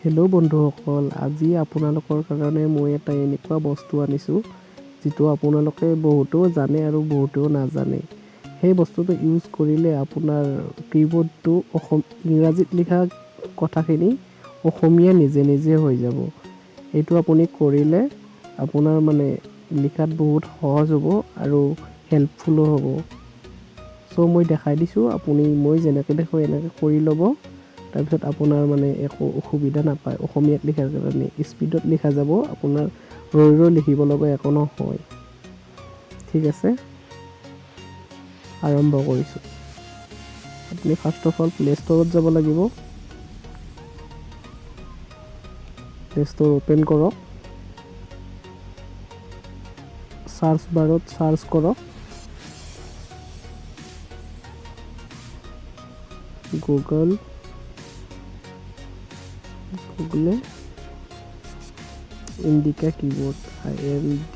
Hello' বন্ধুসকল, আজি আপোনালোকৰ কাৰণে মই এটা এনেকুৱা বস্তু আনিছোঁ যিটো আপোনালোকে বহুতো জানে আৰু বহুতেও নাজানে। সেই বস্তুটো ইউজ কৰিলে আপোনাৰ কীবৰ্ডটো ইংৰাজীত লিখা কথাখিনি অসমীয়া নিজে নিজে হৈ যাব। এইটো আপুনি কৰিলে আপোনাৰ লিখাত বহুত সহজ হ'ব আৰু হেল্পফুলো হ'ব। মই দেখাই দিছোঁ, আপুনি মই যেনেকৈ দেখোঁ এনেকৈ কৰি ল'ব। তাৰপিছত আপোনাৰ একো অসুবিধা নাপায়। অসমীয়াত লিখাৰ কাৰণে স্পীডত লিখা যাব, আপোনাৰ ৰৈ ৰৈ লিখিব লগা একো নহয়। ঠিক আছে, আৰম্ভ কৰিছোঁ। আপুনি ফাৰ্ষ্ট অফ অল প্লে ষ্ট'ৰত যাব লাগিব। প্লে ষ্ট'ৰ অ'পেন কৰক, চাৰ্চ বাৰত চাৰ্চ কৰক গুগলে Indica keyboard, I N D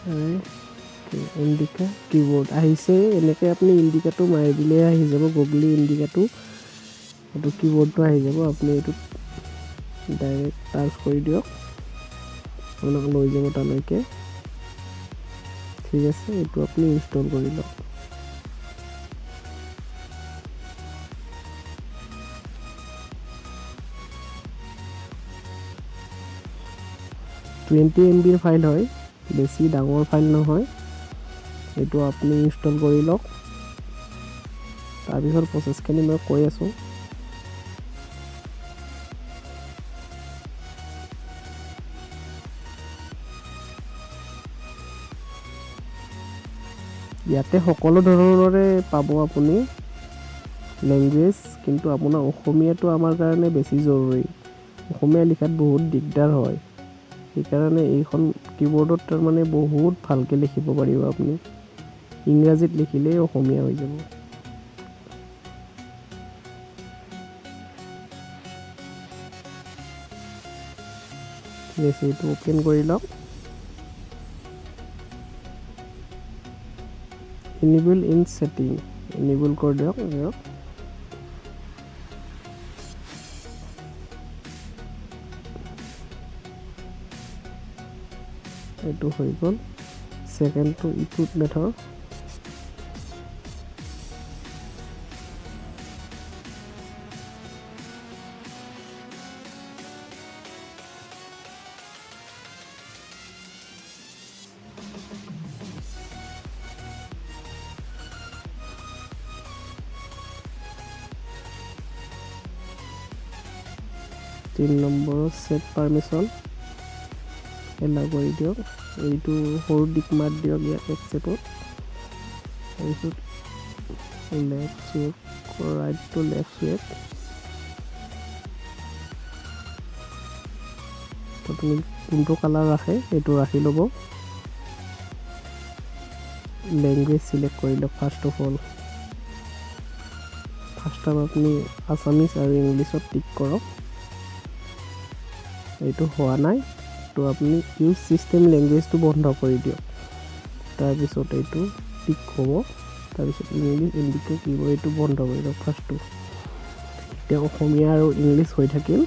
I K, Indica keyboard আহিছে। এনেকৈ আপুনি ইণ্ডিকাটো মাৰি দিলে আহি যাব, গুগলে ইণ্ডিকাটো, এইটো কীবৰ্ডটো আহি যাব। আপুনি এইটোত ডাইৰেক্ট টাচ কৰি দিয়ক, আপোনাক লৈ যাব তালৈকে। ঠিক আছে, এইটো আপুনি ইনষ্টল কৰি লওক। 20 এম বিৰ ফাইল হয়, বেছি ডাঙৰ ফাইল নহয়। এইটো আপুনি ইনষ্টল কৰি লওক। তাৰপিছত প্ৰচেছখিনি মই কৈ আছোঁ। ইয়াতে সকলো ধৰণৰে পাব আপুনি লেংগুৱেজ, কিন্তু আপোনাৰ অসমীয়াটো আমাৰ কাৰণে বেছি জৰুৰী। অসমীয়া লিখাত বহুত দিগদাৰ হয়, সেইকাৰণে এইখন কীবৰ্ডত বহুত ভালকৈ লিখিব পাৰিব আপুনি। ইংৰাজীত লিখিলেই অসমীয়া হৈ যাব। ঠিক আছে, এইটো অ'পেন কৰি লওক। এনেবল ইন ছেটিং, এনেবল কৰি দিয়ক। দিয়ক। এইটো হৈ গ'ল। ছেকেণ্ডটো ইনপুট মেথড। 3 নম্বৰৰ ছেট পাৰ্মিশ্যন এলাউ কৰি দিয়ক। এইটো সৰু দিক মাত দিয়ক ইয়াত একচেপ্টত। তাৰপিছত লেফ্ট চুৱেপ, ৰাইটটো লেফ্ট চুৱেপ। আপুনি কোনটো কালাৰ ৰাখে সেইটো ৰাখি ল'ব। লেংগুৱেজ চিলেক্ট কৰি লওক first of all. First time আপুনি আছামিজ আৰু ইংলিছত টিক কৰক। এইটো হোৱা নাই তো আপুনি ইউজ ছিষ্টেম লেংগুৱেজটো বন্ধ কৰি দিয়ক। তাৰপিছত এইটো টিক হ'ব। তাৰপিছত ইংলিছ ইণ্ডিকা কীবৰ্ড এইটো বন্ধ কৰি দিয়ক ফাৰ্ষ্টটো। এতিয়া অসমীয়া আৰু ইংলিছ হৈ থাকিল।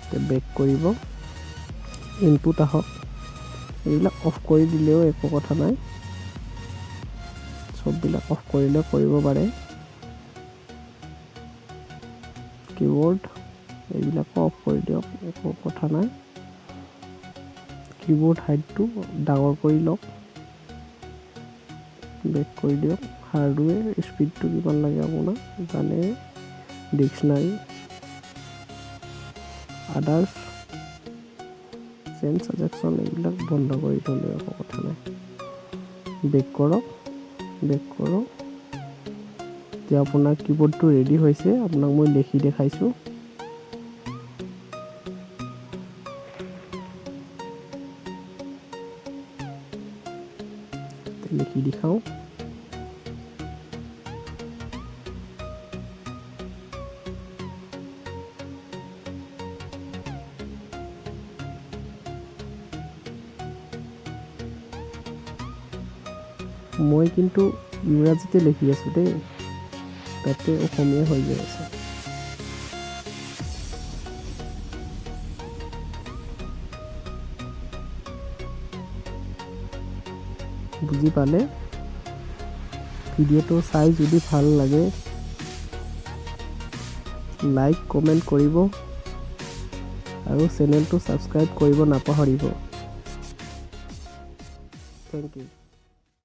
এতিয়া বেক কৰিব, ইনপুট আহক। এইবিলাক অফ কৰি দিলেও একো কথা নাই, চববিলাক অফ কৰিলেও কৰিব পাৰে। কীবৰ্ড এইবিলাকো অফ কৰি দিয়ক, একো কথা নাই। কীবৰ্ড হাইটটো ডাঙৰ কৰি লওক, বেক কৰি দিয়ক। হাৰ্ডৱেৰ স্পীডটো কিমান লাগে আপোনাক জানে, ডিক্সনাৰী, আদাৰ্ছ, চেঞ্জ ছাজেশ্যন এইবিলাক বন্ধ কৰি থ'লেও একো কথা নাই। বেক কৰক, বেক কৰক। এতিয়া আপোনাৰ কীবৰ্ডটো ৰেডি হৈছে। আপোনাক মই লিখি দেখাইছোঁ। লিখি দেখাওঁ। মই কিন্তু ইংৰাজীতে লিখি আছোঁ দেই, তাতে অসমীয়া হৈ গৈ আছে। বুজি পালে। ভিডিঅ'টো চাই যদি ভাল লাগে, লাইক, কমেণ্ট কৰিব আৰু চেনেলটো ছাবস্ক্ৰাইব কৰিব নাপাহৰিব। Thank you.